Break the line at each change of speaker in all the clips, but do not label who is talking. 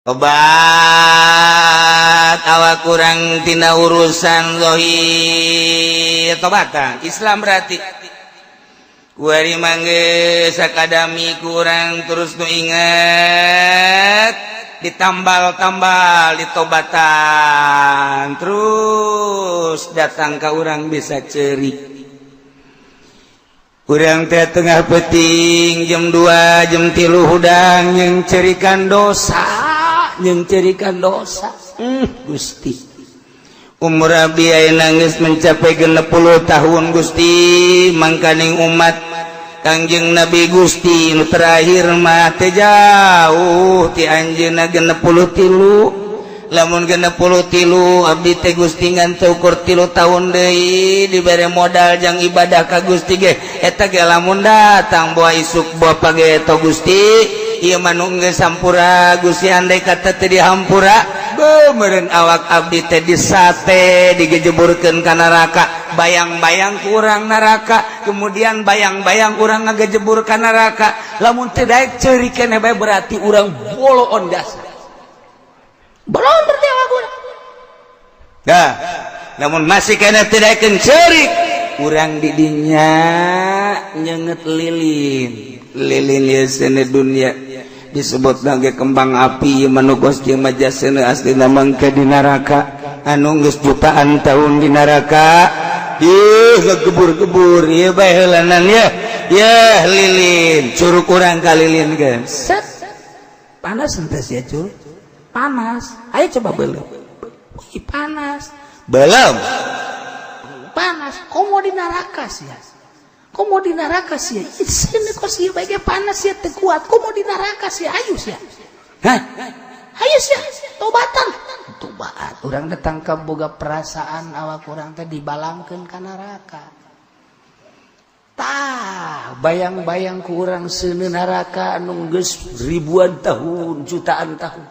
Obat awak kurang tina urusan zahir, tobatan Islam. Berarti kuari mangge sakadami kurang terus nu inget, ditambal-tambal, ditobatan terus, datang ke urang bisa cerik. Urang teh tengah peting jam 2, jam 3 hudang yang cerikan dosa, yang cerikan dosa. Gusti, umur abdi ayeuna geus mencapai 60 tahun, Gusti. Mangkaning umat Kangjeng Nabi, Gusti, nu terakhir mah teh jauh ti anjeunna 63. Lamun 63 abdi teh, Gusti, ngan ukur 3 tahun deui dibere modal jang ibadah ka Gusti ge. Eta ge lamun datang boa isuk boa pageto, Gusti. Ieu mah nu geus hampura, Gusti. Andai kata teu dihampura, beuh, awak abdi teh disate, digejeburkeun ka neraka. Bayang-bayang kurang neraka, kemudian bayang-bayang urang ngagejebur ka neraka. Lamun teu daek ceurik keneh bae, berarti urang boloon jasa, belum berarti awak urang. Dah, namun masih kena tidak cerik, urang didinya nyenget lilin. Lilin ya seuneu dunia disebut lagi kembang api. Manugos jeung majasena asli mangke di neraka, anu geus jutaan tahun di neraka. Ih, ngegebur-gebur ieu bae heulanan ya. Ya lilin, curug urang ka lilin ge. Set. Panas henteu sia curug? Panas. Ayo coba belum. Wih, panas. Belum.
Panas. Komo di neraka sih? Komo di neraka sih? Sini kok sih baiknya panas ya, teu kuat. Komo di neraka sih? Ayo sih.
Hah?
Ayo sih, tobatan. Tobat. Urang datang ke boga perasaan awak urang teh dibalangkeun ka neraka. Tah, bayang-bayang ku urang seuneu neraka anu geus ribuan tahun, jutaan tahun.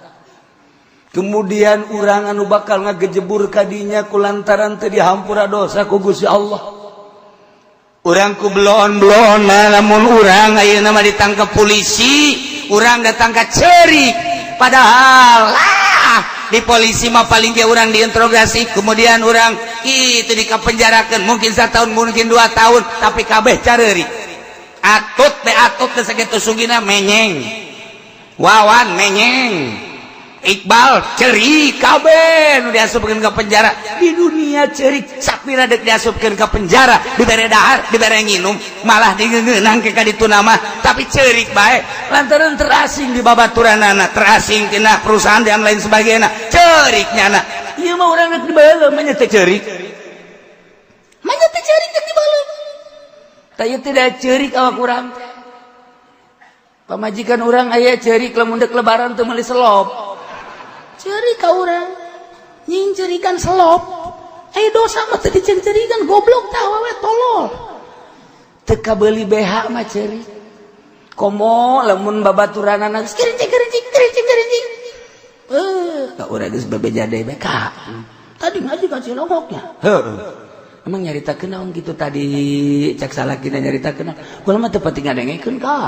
Kemudian urang anu bakal ngagejebur kadinya kulantaran teu dihampura dosa ku Gusti Allah. Urang ku belon-belon. Lamun urang ayeuna mah ditangkap polisi, urang datang ka cerik. Padahal lah di polisi mah paling ge urang diinterogasi, kemudian urang itu dikapenjarakeun mungkin 1 tahun, mungkin 2 tahun, tapi kabeh careurik. Atut teh, atut teh sakitu sugina menyeng. Wawan menyeng. Iqbal cerik, kabeh nu diasupkeun ke penjara di dunia cerik. Sapira dek diasupkeun ke penjara, dibere dahar, dibere nginum, malah digeungeunang ke ka ditu nama, tapi cerik bae lantaran terasing di babaturanana, terasing tina perusahaan dan lain sebagainya, cerik nyana. Ieu mah urang rek dibaheula mah nya teh cerik.
Mah nya teh cerik dek dibaheula.
Tah, ieu tidak cerik awak urang teh. Pamajikan urang aya cerik lamun dek lebaran teu meuli selop.
Cerik ka urang. Nying cerikan selop. Eh, dosa mah teu dicerikan, goblok tah awewe tolol.
Teu kabeuli BH mah cerik. Komo lamun babaturanana geus
Kericik kericik kericik kericik.
Eh, ka urang geus bebeja deui bae ka.
Tadi ngaji ka Cilongoknya.
Heuh. Emang nyaritakeun naon kitu tadi? Cak salakina nyaritakeun naon? Kula mah teu pati ngadengekeun ka.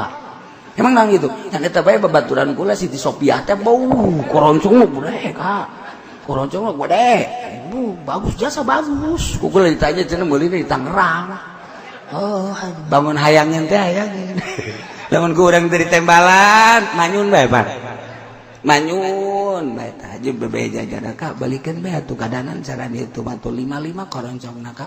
Emang naon gitu? Yang eta bae babaturan kula Siti Sopiah teh bau koroncong gede ka. Koroncong gede.
Bu, bagus, jasa bagus.
Ku kula ditanya cenah meuli di Tangerang.
Oh,
bangun hayangan teh hayangan. Lamun ku urang teh ditembalan, manyun bae, Pak. Manyun bae tah jeung bebeja jada ka balikeun bae atuh kadanan cara ditu mah tuh 55 koroncongna ka.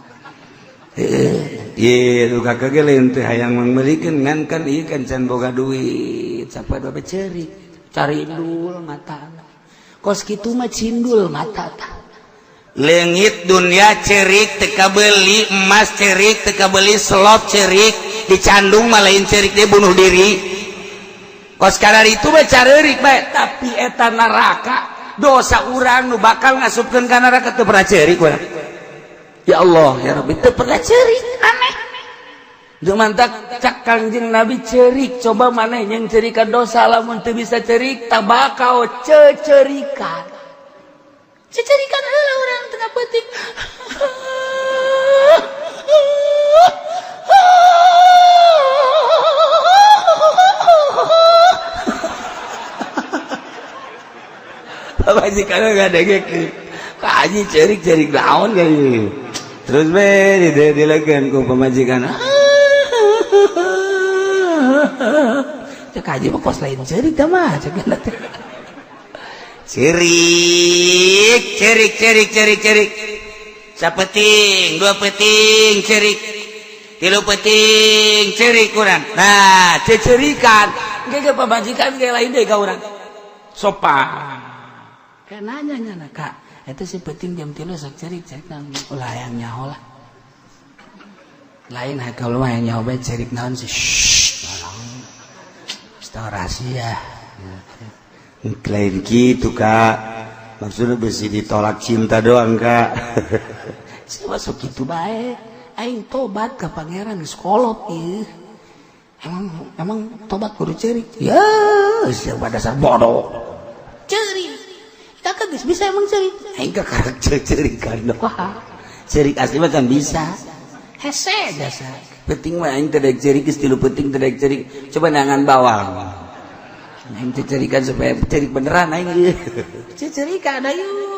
Heeh, ieu kakak ge lain teh hayang mangmeulikeun, ngan kan ieu kan can boga duit. Sampai bae ceurik,
carindul mata. Kos kitu mah cindul mata tah.
Leungit dunia cerik, teu kabeli emas cerik, teu kabeli selop cerik, dicandung mah lain cerik, dia bunuh diri. Kos kadar itu mah careurik bae, tapi eta neraka dosa urang nu bakal ngasupkeun ka neraka teu pernah cerik urang. Ya Allah, ya Rabbi, teu pernah cerik, aneh. Jumantak cak Kangjeng Nabi cerik, coba maneh yang cerikan dosa, lamun teu bisa cerik tabakau cecerikan.
Cecerikan heula urang tengah peuting.
Pamajikan ngadengkeun, "Ka Haji ceurik-ceurik naon?" Kayak terus be dilekeun ku pamajikan. Cek Haji mah kos lain ceurik teh mah, cek teh. Cerik, cerik, cerik, cerik, cerik. Sapeting, dua peting, cerik. Tilu peting, cerik kurang. Nah, cecerikan. Ge pamajikan ge lain deui ka urang. Sopan.
Kayak nanya nyana, "Kak, itu si peting jam 3 sok cerik cerik naon?" "Ulah hayang nyaho lah." Lain kalau mah yang nyaho bae cerik naon sih. Shh, tolong. Rahasia.
Lain gitu, Kak, maksudnya besi ditolak cinta doang, Kak.
Saya masuk gitu bae. Aing tobat ke Pangeran geus kolot ieu. Emang emang tobat kudu ceurik? Ya, siapa dasar bodoh. Ceurik. Kakak geus bisa emang ceurik.
Aing kakarek cerikan doang. Cerik asli mah kan bisa.
Hese jasa.
Penting mah aing teh daek cerik geus 3 penting teh daek cerik. Coba nangan bawang. Aing teh cerikan supaya cerik beneran aing.
Cerikan ayo.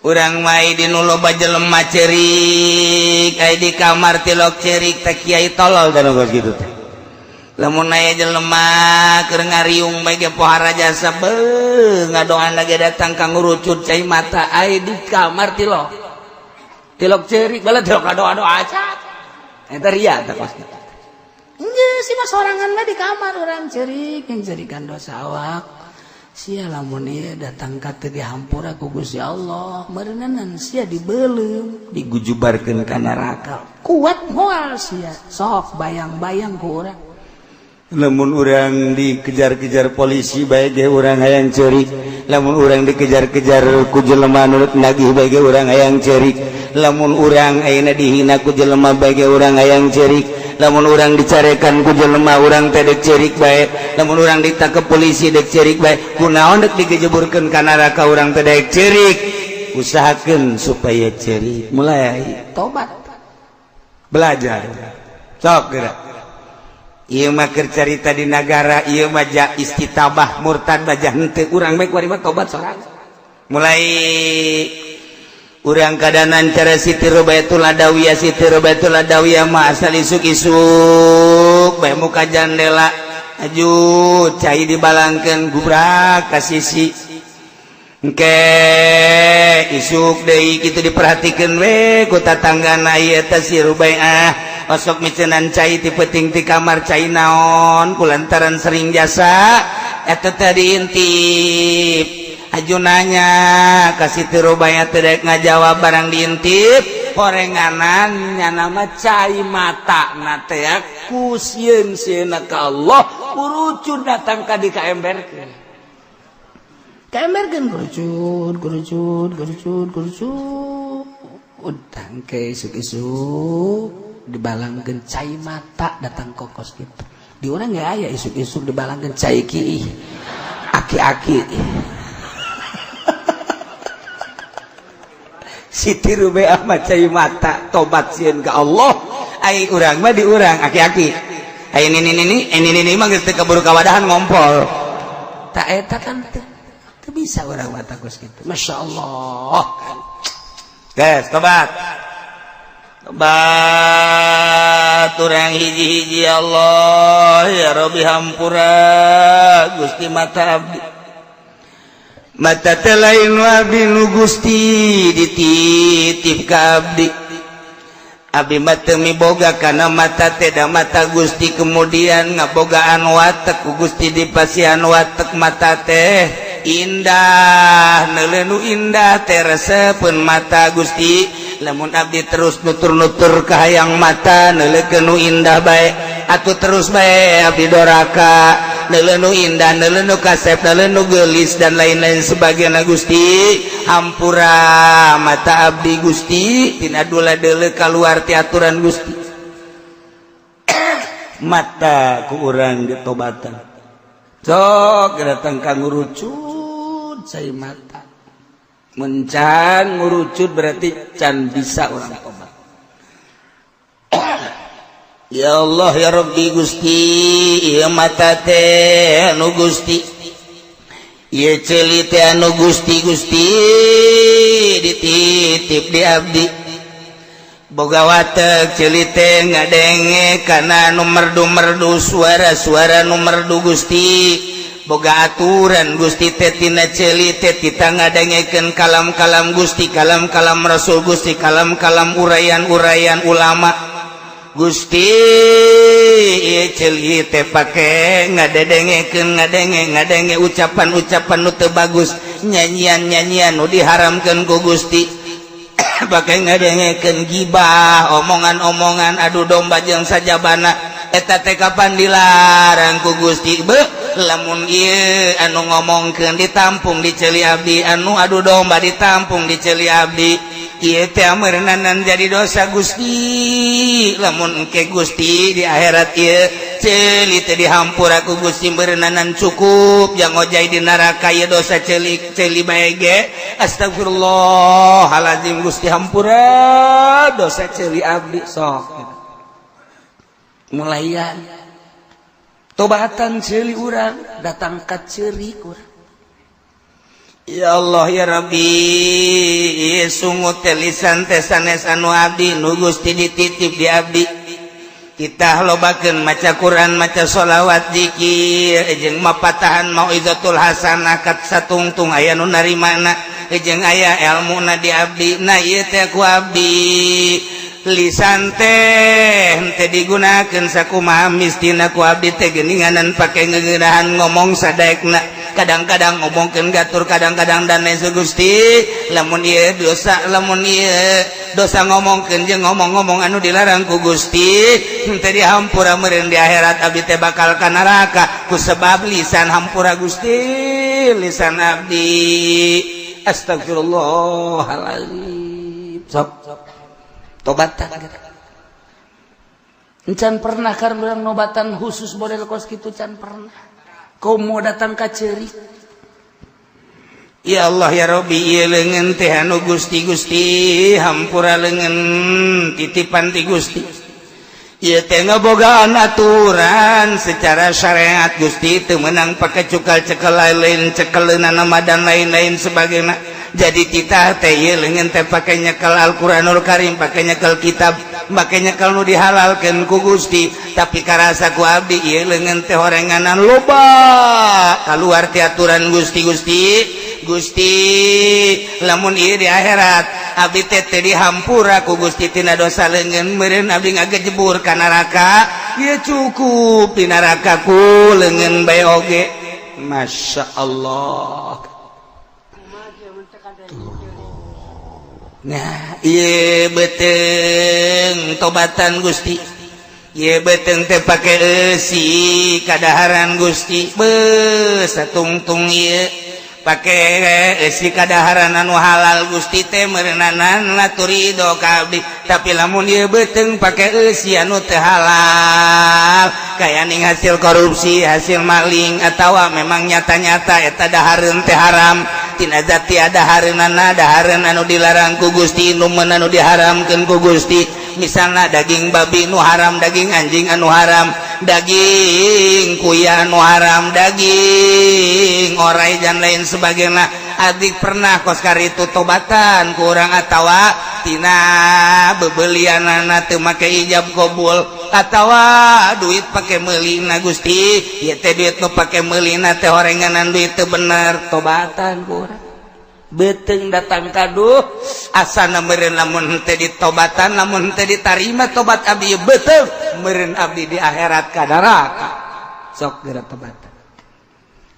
Urang mah di nu loba jelema cerik, ai di kamar tilok cerik teh kiai tolol dan geus kitu teh. Lamun aya jelema keur ngariung bae ge pohara jasa beuh ngadoan lagi datang ka ngurucut cai mata, ai di kamar tilok. Tilok cerik bala tilok ngadoa-doa aja. Eta ria teh kos.
Enggak sih mah sorangan mah di kamar orang cerik yang cerikan dosa awak. Sia lamun ieu datang ka teu dihampura ku Gusti Allah, meureunan sia dibeuleum,
digujubarkeun ka neraka.
Kuat moal sia? Sok bayang-bayang ku urang.
Lamun urang dikejar-kejar polisi bae ge urang hayang ceurik. Lamun urang dikejar-kejar ku jelema nu nagih bae ge urang hayang ceurik. Lamun urang ayeuna dihina ku jelema bae ge urang hayang ceurik. Lamun urang dicarekan ku jelema urang teh dek ceurik bae. Lamun urang ditangkep polisi dek ceurik bae. Kunaon dek digejeburkeun ka neraka urang teh dek ceurik? Usahakeun supaya ceurik, mulai
tobat.
Belajar sok geura. Ieu mah keur carita di nagara ieu mah ja istitabah murtad mah henteu, urang bae kuari mah tobat sorangan. Mulai urang kadanan cara Siti Robatul Adawiyah. Siti Robatul Adawiyah mah asal isuk-isuk bae muka jandela, aju cai dibalangkeun, gubrak ka sisi. Engke isuk deui kitu diperhatikeun we ku tatanggana, ieu teh si Rubaiah osok micenan cai ti peuting ti kamar, cai naon? Kulantaran sering jasa eta teh diintip. Aju nanya ka Siti Rubaiah teh daek ngajawab. Barang diintip horenganan nyana mah cai mata na teh ku sieun sieuna ka Allah urucun datang ka di kaemberkeun.
Kaemberkeun, kerucut kerucut kerucut kerucut. Utang ke isuk-isuk dibalangkeun cai mata datang kokos gitu. Di urang nggak aya isuk-isuk dibalangkeun cai ki aki-aki.
Siti Rubeah mah cai mata tobat sieun ka Allah, ai urang mah di urang aki-aki, ai ini ini ini ini mah geus teu keburu kawadahan ngompol.
Tak eta kan teu bisa urang mah kos kitu. Masya Allah.
Guys, tobat. Tobat urang hiji-hiji. Allah ya Rabbi, hampura Gusti mata abdi. Mata teh lain abdi nu Gusti dititip ka abdi. Abdi mah teu miboga kana mata teh, da mata Gusti kemudian ngabogaan watek ku Gusti dipasihan watek mata teh indah, neuleuh nu indah teh resepeun mata. Gusti, lamun abdi terus nutur-nutur ka hayang mata neuleukeun nu indah bae atuh, terus bae abdi doraka neuleuh nu indah, neuleuh nu kasep, neuleuh nu geulis, dan lain-lain sebagainya. Gusti, hampura mata abdi Gusti tina dula deuleu kaluar ti aturan Gusti. Mata ku urang ditobatan, sok datang ka ngurucut cai mata. Mencan ngurucut berarti can bisa orang tobat. Ya Allah ya Rabbi, Gusti, ieu mata teh nu Gusti. Ieu ceuli teh anu Gusti, Gusti dititip di abdi, boga watek ceuli teh ngadenge kana nu merdu-merdu, suara-suara nu merdu. Gusti, boga aturan Gusti teh tina ceuli teh tita ngadengekeun kalam-kalam Gusti, kalam-kalam Rasul Gusti, kalam-kalam uraian-uraian ulama. Gusti, ceuli teh pake ngadedengekeun, ngadenge ngadenge ucapan-ucapan nu teu bagus, nyanyian-nyanyian nu diharamkeun ku Gusti, pake ngadengekeun gibah, omongan-omongan adu domba jeung sajabana. Eta teh kapan dilarang ku Gusti? Be, lamun ieu anu ngomongkeun ditampung di ceuli abdi, anu adu domba ditampung di ceuli abdi, ieu teh meureunanan jadi dosa. Gusti, lamun engke Gusti di akhirat ieu ceuli teh dihampura ku Gusti, meureunanan cukup jang ngojay di neraka ieu dosa ceuli ceuli bae ge. Astagfirullahalazim, Gusti, hampura dosa ceuli abdi. Sok mulaian tobatan ceuli urang, datang ka ceurik urang. Ya Allah, ya Rabbi, sungut teh, lisan teh sanes anu abdi, nu Gusti dititip di abdi. Kita lobakeun maca Quran, maca sholawat, zikir, jeung mapatahan mauizatul hasanah kat satungtung aya nu narimana, jeung aya elmuna di abdi. Nah, ieu teh ku abdi lisan teh teh digunakeun sakumaha mistina ku abdi teh geuninganan, pake ngeunahan ngomong sadaekna, kadang-kadang ngomongkeun gatur, kadang-kadang dan lain. Gusti, lamun ieu dosa, lamun ieu dosa ngomongkeun jeung ngomong-ngomong anu dilarang ku Gusti teh dihampura, meureun di akhirat abdi teh bakal ka neraka ku sebab lisan. Hampura, Gusti, lisan abdi. Astagfirullahaladzim. Sok tobatan. Encan pernah kan bilang nobatan khusus model kos gitu, can pernah. Kau mau datang ka ceurik. Ya Allah, ya Rabbi, ieu leungeun teh anu Gusti, Gusti hampura, leungeun titipan ti Gusti. Ieu teh ngabogaan aturan secara syariat Gusti, teu meunang pake cukal cekel lain, cekeleunana nama dan lain-lain sebagainya. Jadi titah teh ieu leungeun teh pake nyekel Al-Qur'anul Karim, pake nyekel kitab, make nyekel nu dihalalkeun ku Gusti, tapi karasa ku abdi ieu leungeun teh horenganan loba kaluar ti aturan Gusti. Gusti, Gusti, lamun ieu di akhirat abdi teh teu dihampura ku Gusti tina dosa leungeun, meureun abdi ngagejebur ka neraka. Ieu cukup di neraka ku leungeun bae oge. Masya Allah. Tuh. Nah, ieu beuteung tobatan, Gusti. Ieu beuteung teh pake eusi kadaharan, Gusti. Beuh, satungtung ieu pake eusi kadaharan anu halal, Gusti teh meureunanan laturido ka abdi. Tapi lamun ieu beuteung pake eusi anu teu halal, kaya ning hasil korupsi, hasil maling, atawa memang nyata-nyata eta dahareun teh haram tina zati, dahareunana dahareun anu dilarang ku Gusti, nu meun anu diharamkeun ku Gusti, misalnya daging babi nu haram, daging anjing anu haram, daging kuya anu haram, daging orai dan lain sebagainya. Adik pernah koskar itu tobatan kurang atawa tina bebelianana teu make ijab kabul atawa duit pake meulina. Gusti, ieu teh duit nu pake meulina teh horenganan duit teu bener. Tobatan kurang, beuteung datang kaduh asana meureun lamun teu ditobatan, lamun teu ditarima tobat abdi, beuteung meureun abdi di akhirat ka neraka. Sok geura tobatan,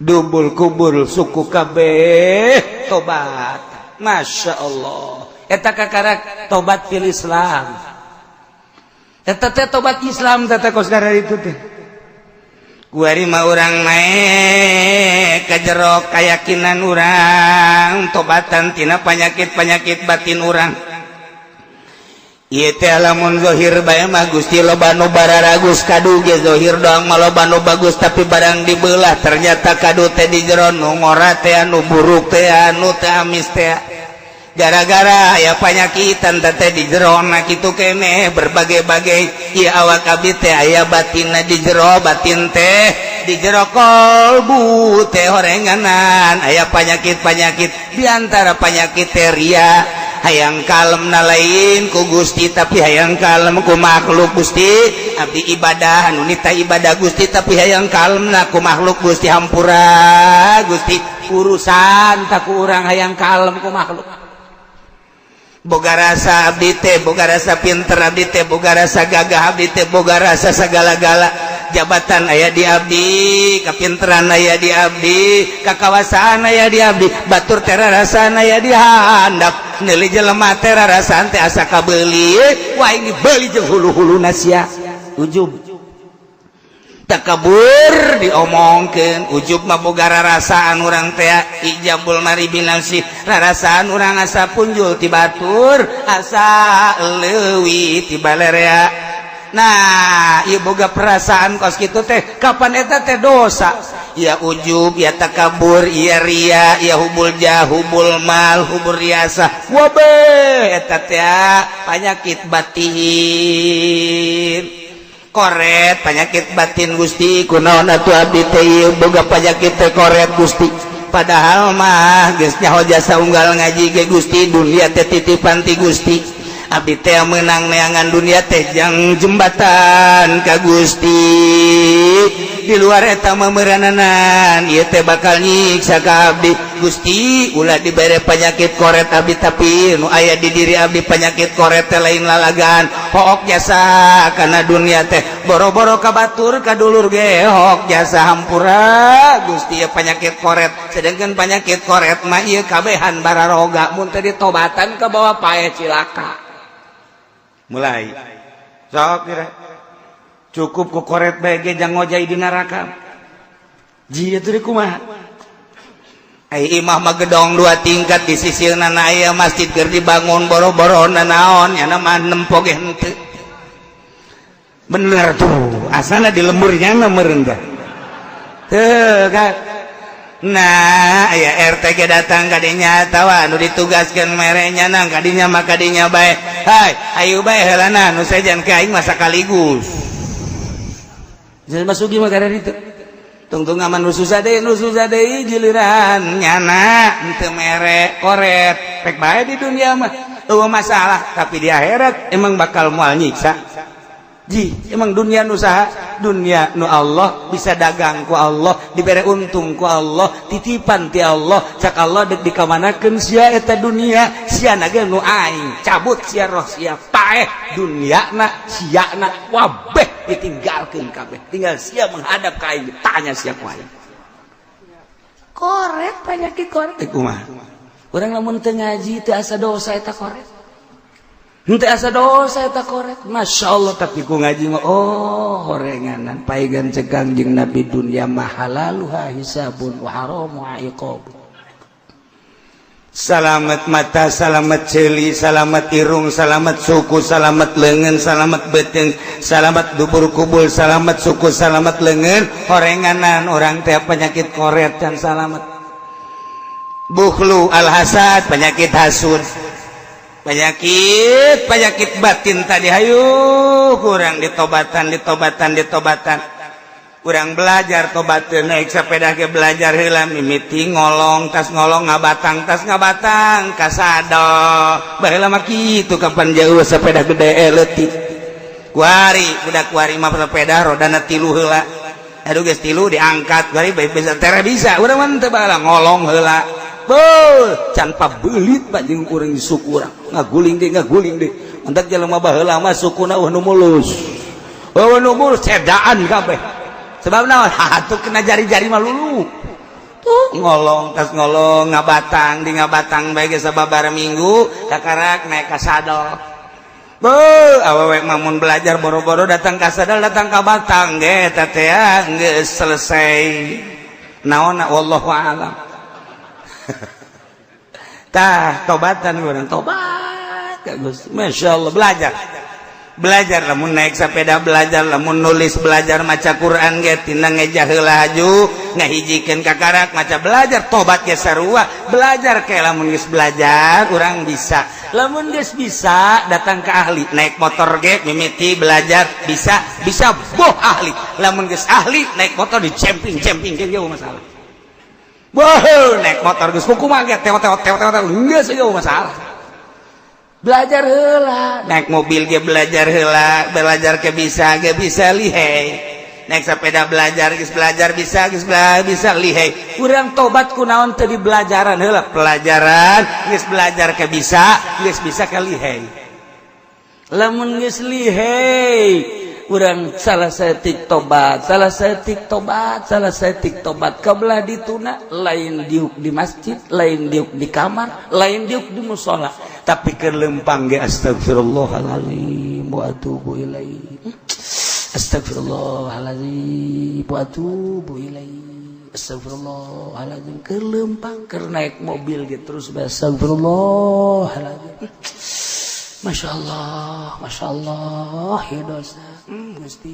dubul kubur suku kabeh tobat. Masya Allah, eta kakarak tobat fil Islam. Eta teh tobat Islam teh kos itu teh. Kuari mah urang naek ka jero keyakinan urang, tobatan tina penyakit-penyakit batin urang. Ieu teh lamun zahir bae mah, Gusti, loba nu bararagus kadu ge. Zahir doang mah loba nu bagus, tapi barang dibelah ternyata kadu teh di jero nu ngora teh, anu buruk teh, anu teh amis teh, gara-gara aya panyakitan teh di jero na kitu keneh berbagai-bagai. Ieu awak abdi teh aya batinna di jero batin teh. Di jero kolbu teh horenganan aya panyakit-panyakit, diantara panyakit teh ria, hayang kalem na lain ku Gusti, tapi hayang kalem ku makhluk. Gusti, abdi ibadah anu nita ibadah, Gusti, tapi hayang kalem na ku makhluk. Gusti, hampura, Gusti, urusan tak ku urang, hayang kalem ku makhluk. Boga rasa abdi teh, boga rasa pinter abdi teh, boga rasa gagah abdi teh, boga rasa segala-gala, jabatan aya di abdi, kapinteran aya di abdi, kakawasaan aya di abdi, batur tera rasaan aya di handap, neuli jelema tera rasaan teh asa kabeuli. Wah, ini beuli jeung hulu-hulu sia. Ujub, takabur diomongkeun. Ujub mah boga rarasaan urang teh, ijabul mari binafsi, rarasaan urang asa punjul ti batur, asa leuwih ti balerea. Nah, ieu boga perasaan kos kitu teh, kapan eta teh dosa? Ya ujub, ya takabur, ya ria, ya hubul jah, hubul mal, hubul riasa, wabe eta teh penyakit batin. Koret, penyakit batin. Gusti, kunaon atuh abdi teh ieu boga penyakit teh koret, Gusti? Padahal mah geus nyaho jasa unggal ngaji ge, Gusti, dunia teh titipan ti Gusti, abdi teh menang neangan dunia teh jang jembatan ka Gusti. Di luar eta memerananan ieu teh bakal nyiksa ka abdi. Gusti, ulah dibere penyakit koret abdi, tapi nu aya di diri abdi penyakit koret teh lain lalagan, hook jasa karena dunia teh, boro-boro ka batur, ka dulur ge hook jasa. Hampura, Gusti, ya penyakit koret. Sedangkan penyakit koret mah ieu kabehan bararoga, mun teu ditobatan ka bawah pae, cilaka. Mulai sok kira cukup ku koret bae ge jang ngojay di neraka. Jia teu kumaha? Ai imah mah gedong dua tingkat, di sisina aya masjid keur dibangun, boro-boro naon nya mah nempo ge henteu. Bener tuh, asana di lemburnya meureun teh teu kan. Nah, aya RT ge datang kadinya tawa nu ditugaskeun merenya nang kadinya mah kadinya bae. Hai, ayo bae heulana nu sejen ke aing mah sakaligus. Jadi masuki mah kada ditu. Tungtung aman nu susah deui, nu susah deui, giliran nyana henteu mere koret. Pek bae di dunia mah eueuh masalah, tapi di akhirat emang bakal moal nyiksa. Ji, emang dunia nu saha? Dunia nu Allah, bisa dagang ku Allah, dibere untung ku Allah, titipan ti Allah. Cak Allah, dek dikamanakeun sia eta dunia? Sia na ge nu aing, cabut sia roh sia, paeh dunia na, sia na wabeh ditinggalkeun kabeh, tinggal sia menghadap ka aing, tanya sia ku aing. Koret, penyakit koret teh kumaha? Urang lamun teu ngaji teu asa dosa eta koret. Henteu asa dosa eta koret. Masya Allah, tapi ku ngaji mah oh horenganan paegan cekang jeung Nabi, dunia mah halaluha hisabun wa haramuha iqab. Salamet mata, salamet ceuli, salamet irung, salamet suku, salamet leungeun, salamet beuteung, salamet dubur kubul, salamet suku, salamet leungeun. Horenganan orang teh penyakit koret dan salamet. Bukhlu, al-hasad, penyakit hasud, penyakit penyakit batin tadi. Hayu kurang ditobatan, ditobatan, ditobatan. Kurang belajar tobat, naik sepeda ke belajar heula, mimiti ngolong, tas ngolong ngabatang, tas ngabatang kasadol. Baheula mah kitu, kapan jauh sepeda gede leutik. Kuari budak kuari mah sepeda rodana tilu heula. Aduh, geus tilu diangkat kuari bae bisa tera bisa. Urang mah teu baheula ngolong heula. Beuh, can pabelit pak jeung urang di suku urang. Ngaguling deui, ngaguling deui. Mantak jelema baheula mah sukuna eueuh nu mulus. Eueuh nu mulus cedaan kabeh. Sebab naon? Atuh kena jari-jari mah lulu. Tuh ngolong, tas ngolong ngabatang, di ngabatang bae geus sababaraha minggu kakarak naik ka sadel. Beuh, awewe mah mun belajar boro-boro datang ka sadel, datang ka batang ge eta teh geus selesai. Naonna, wallahu a'lam. Tah, tobatan urang, tobat ka Gusti. Masya Allah, belajar. Belajar lamun naik sepeda, belajar lamun nulis, belajar maca Quran ge tina ngeja heula haju ngahijikeun kakarak maca, belajar tobat ge sarua belajar. Kayak lamun geus belajar urang bisa, lamun geus bisa datang ke ahli. Naik motor ge mimiti belajar, bisa bisa boh ahli. Lamun geus ahli naik motor di camping camping ge jauh masalah. Boh naik motor geus kumaha ge teo teo teo teo geus jauh masalah. Belajar heula. Naik mobil ge belajar heula, belajar ke bisa ge bisa lihai. Naik sepeda belajar, geus belajar bisa, geus bisa lihai. Urang tobat kunaon teu di belajaran heula? Pelajaran geus belajar ke bisa, geus bisa ke lihai. Lamun geus lihai urang salah saeutik tobat, salah saeutik tobat, salah saeutik tobat. Kabelah dituna lain diuk di masjid, lain diuk di kamar, lain diuk di musola, tapi keur lempang ge astagfirullahaladzim wa atubu ilaih, astagfirullahaladzim wa atubu ilaih, astagfirullahaladzim. Keur lempang, keur naik mobil gitu terus astagfirullahaladzim. Masya Allah, Masya Allah ya dosa. Gusti,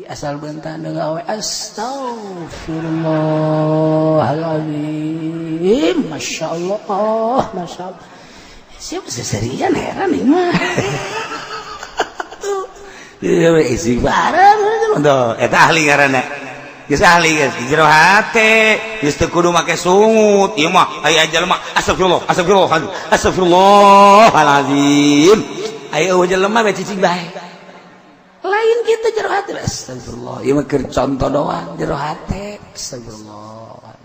asal bentar dengan awe astagfirullahaladzim. Masya Allah, Masya Allah. Siapa seserian heran ini mah. Istighfar tuh eta ahli ngaranna. Geus ahli geus di jero hate, geus teu kudu make sungut. Ieu mah aya jelema astagfirullah, astagfirullah, astagfirullahalazim. Aya eueuh jelema we cicing bae. Lain kitu jero hate astagfirullah. Ieu mah keur contoh doang jero hate astagfirullah.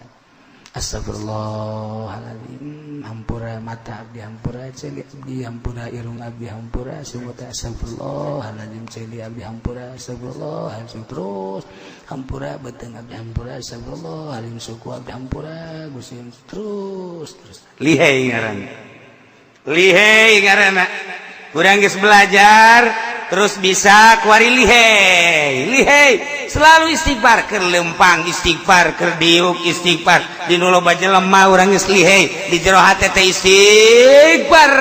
Astagfirullahaladzim, hampura mata abdi, hampura ceuli abdi, hampura irung abdi, hampura sungut. Astagfirullahaladzim, ceuli abdi hampura, astagfirullahaladzim. Terus hampura beuteung abdi, hampura, astagfirullahaladzim, suku abdi hampura Gusti, terus terus. Lihai ngaranna, lihai ngaranna. Urang geus belajar terus bisa kuari lihai, lihai selalu istighfar. Keur lempang istighfar, keur diuk istighfar, di nu loba jelema urang geus lihai di jero hate teh istighfar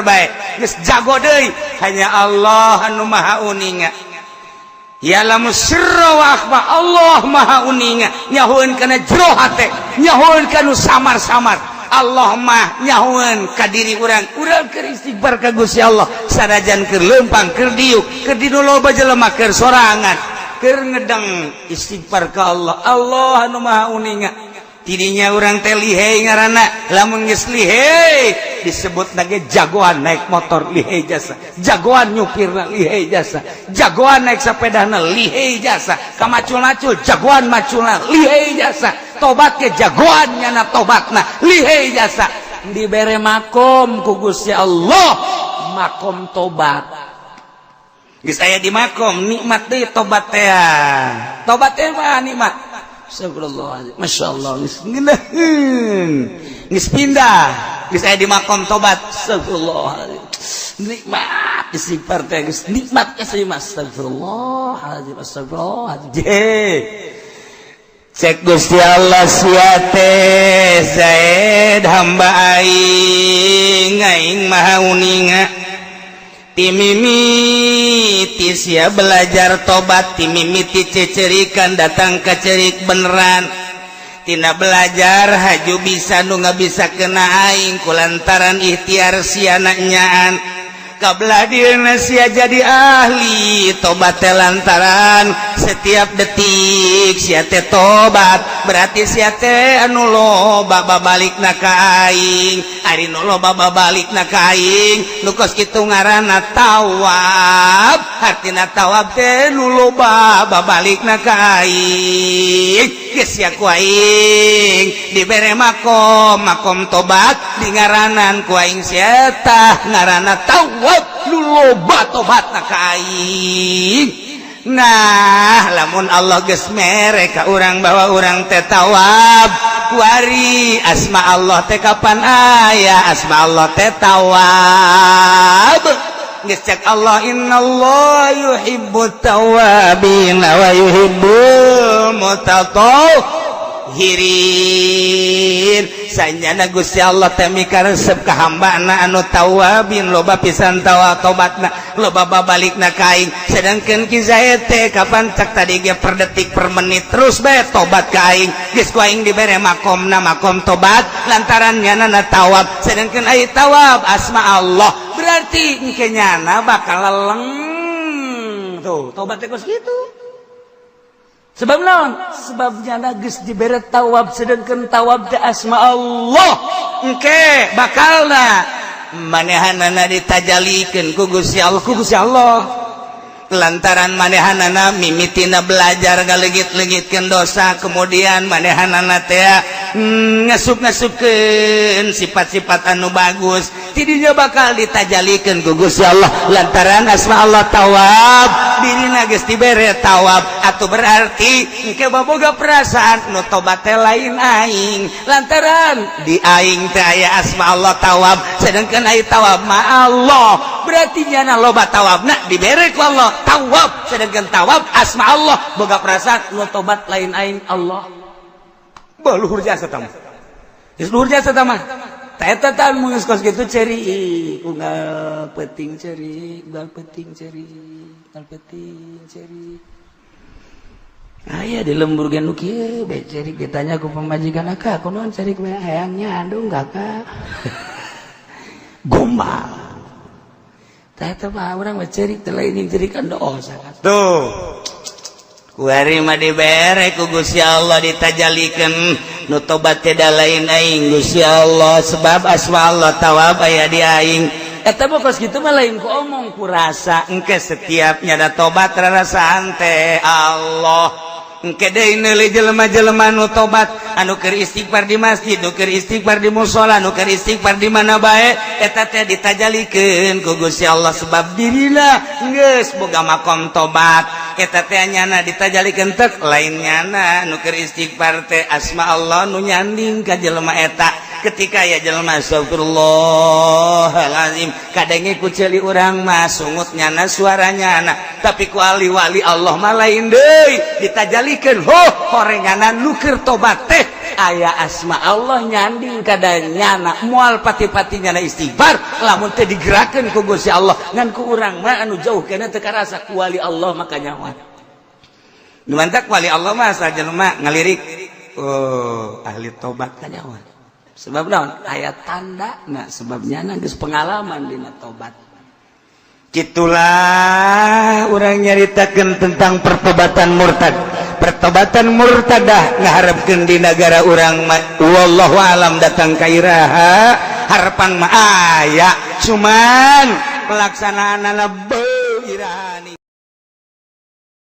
bae, geus jago deui. Hanya Allah anu maha uninga, ya'lamu sirra wa akhfa. Allah maha uninga, nyahoeun kana jero hate, nyahoeun kana samar-samar. Allah mah nyahoeun ka diri urang. Urang keur istighfar ka Gusti Allah sanajan keur lempang, keur diuk, keur di nu loba jelema, keur sorangan, keur ngedeng, istighfar ka Allah. Allah anu maha uninga. Tidinya urang teh lihai ngaranna. Lamun geus lihai disebut lagi jagoan naik motor lihai jasa, jagoan nyupirna lihai jasa, jagoan naik sepedana lihai jasa, kamacul-macul jagoan maculna lihai jasa, tobat ke jagoan nyana tobatna lihai jasa. Dibere makom ku Gusti Allah, makom tobat. Geus aya di makom nikmat deui tobat teh. Tobat teh mah nikmat. Astagfirullahaladzim, Masya Allah, geus ngeunaheun, geus pindah, geus aya di makom tobat. Astagfirullahaladzim, nikmat istighfar teh geus nikmat kasih. Astagfirullahaladzim, astagfirullahaladzim. Cek Gusti Allah, sia teh Zaid hamba aing, aing maha uninga. Timimiti sia belajar tobat, timimiti cecerikan datang ke cerik beneran, tina belajar haju bisa nu nggak bisa kena aing kulantaran ikhtiar sia nyaan. Kabelah dieuna sia jadi ahli tobat teh lantaran setiap detik sia teh tobat, berarti sia teh anu loba babalikna ka aing. Ari nu loba babalikna ka aing nu kos kitu ngaranna tawab. Hartina tawab teh nu loba babalikna ka aing. Geus sia ku aing dibere makom, makom tobat, di ngaranan ku aing sia tah ngaranna tawab nu loba tobatna ka aing. Nah, lamun Allah geus mere ka urang bahwa urang teh tawab, kuari asma Allah teh kapan aya? Asma Allah teh tawab. Geus cek Allah, innallaha yuhibbut tawabin wa yuhibbul mutatahhirin. Mutahhirin. Sanyana Gusti Allah teh mikaresep ka hambana anu tawabin, loba pisan tawa tobatna, loba babalikna ka aing. Sedangkan Ki Zaid teh kapan cak tadi ge per detik, per menit terus bae tobat ka aing. Geus ku aing dibere makomna makom tobat lantaran nyana tawab. Sedangkan ai tawab asma Allah, berarti engke nyana bakal leleng tuh tobat teh kos kitu. Sebab naon? Sebab nyana geus dibere tawab, sedangkan tawab teh asma Allah. Engke bakalna manehanana ditajalikeun ku Gusti Allah, ku Gusti Allah lantaran manehanana mimitina belajar ngalegit-legitkeun dosa, kemudian manehanana teh ngasup-ngasupkeun sifat-sifat anu bagus, tidinya bakal ditajalikeun ku Gusti Allah lantaran asma Allah tawab, dirina geus dibere tawab. Atau berarti engke baboga perasaan nu tobat teh lain aing, lantaran di aing teh aya asma Allah tawab, sedangkan ai tawab ma Allah, berarti nyana loba tawabna dibere ku Allah tawab, sedangkan tawab asma Allah, boga perasaan nu tobat lain aing, Allah. Bah, luhur jasa tah mah. Geus luhur jasa tah mah. Tah, eta tah mun geus kos kitu ceurik unggal peuting, ceurik unggal peuting, ceurik unggal peuting, ceurik. Aya di lembur ge nu kieu bae ceurik. Ditanya ku pamajikan, "Akak, kunaon ceurik we?" "Hayangnya andung, Kakak." Gombal. Tah, eta mah urang mah ceurik teh lain jeung cerikan dosa. Tuh. Kuari mah dibere ku Gusti Allah, ditajalikeun nu tobat teh da lain aing, Gusti Allah, sebab asma Allah tawab aya di aing. Eta mah kos kitu mah lain ku omong, ku rasa. Engke setiapnya da tobat rarasaan teh Allah. Engke deui neuli jelema-jelema nu tobat, anu keur istighfar di masjid, nu keur istighfar di musola, nu keur istighfar di mana bae, eta teh ditajalikeun ku Gusti Allah sebab dirina geus boga makom tobat. Eta teh nyana ditajalikeun tek lain nyana nu keur istighfar teh, asma Allah nu nyanding ka jelema eta. Ketika ya jelema astagfirullahalazim, kadenge ku ceuli urang mah sungut nyana, suara nyana, tapi ku ahli wali Allah mah lain deui, ditajalikeun ho horenganan nu keur tobat teh aya asma Allah nyanding kada nyana. Moal pati-pati nyana istighfar lamun teh digerakkeun ku Gusti Allah. Ngan ku urang mah anu jauh kana teu karasa, ku wali Allah maka nyawa. Nu mantak wali Allah mah asal jelema ngalirik, oh, ahli tobat, kanyawa. Sebab naon? Aya tanda. Nah, sebab nyana geus pengalaman dina tobat. Gitulah urang nyaritakeun tentang pertobatan murtad, pertobatan murtadah. Ngaharapkeun di negara urang, wallahu alam datang ka iraha. Harapan mah aya, cuman pelaksanaanana beuh irani.